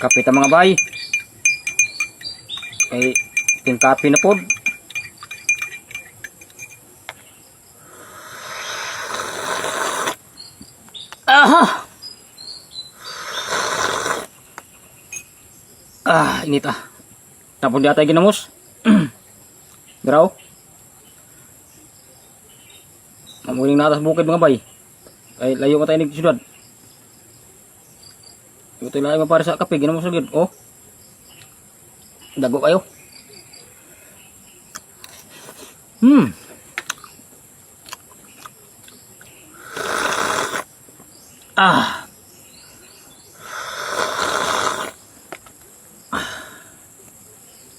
Kape ta, mga bay. Kay tingkape na pod. Aha! Ah, init ah. Tapos di atay ginamos. Daraw. Mamuling na atas bukid, mga bay. Kay layo pa tayo ng syudad. Ito layo mapare sa kape, ginamos na gyud. Oh. Dago kayo. Ah.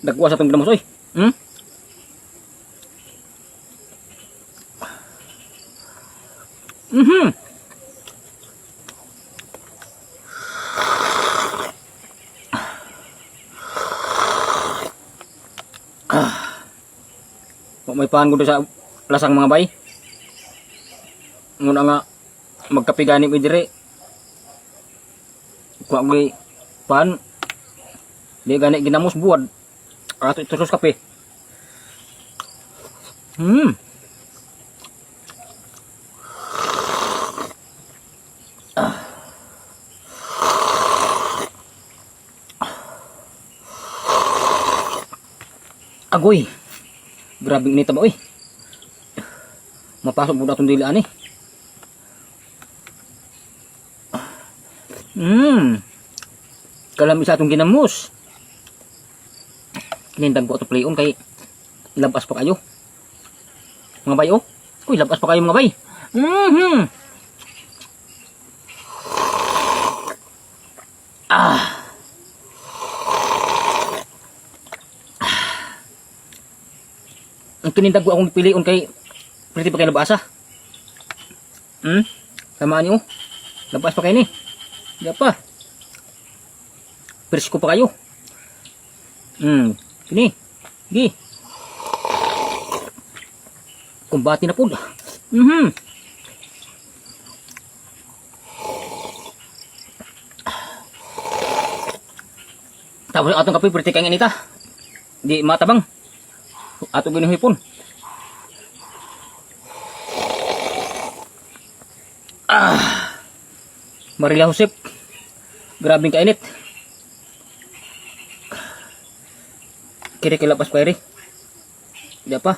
Dagwa sa itong ginamos, oy. Ah. Wa may paan ko sa lasang, mga bay. Nguna nga magkape gani mi dire. Kuha ko paan. Di gani ginamos buwad. Ato itusos kape. Ah. Agoy. Grabe init ba, oy. Mapasok po na itong dilaan eh. Kalami sa atong ginamos. Kinindang ko ato play on kay labas pa kayo. Mga bay, oh. Uy, labas pa kayo, mga bay. Ah. Ang kinindag ko akong pilion kay pretty pa kayo labasa. Tamaan niyo. Labas pa kayo ni. Di pa. Presko pa kayo. Kini. Gi. Kumbati na po. Tapos atong kape, pretty kang inita. Di matabang. Ato ginuhipon. Ah. Marila Josep. Grabing kainit. Kiri kilapas pa iri. Di pa.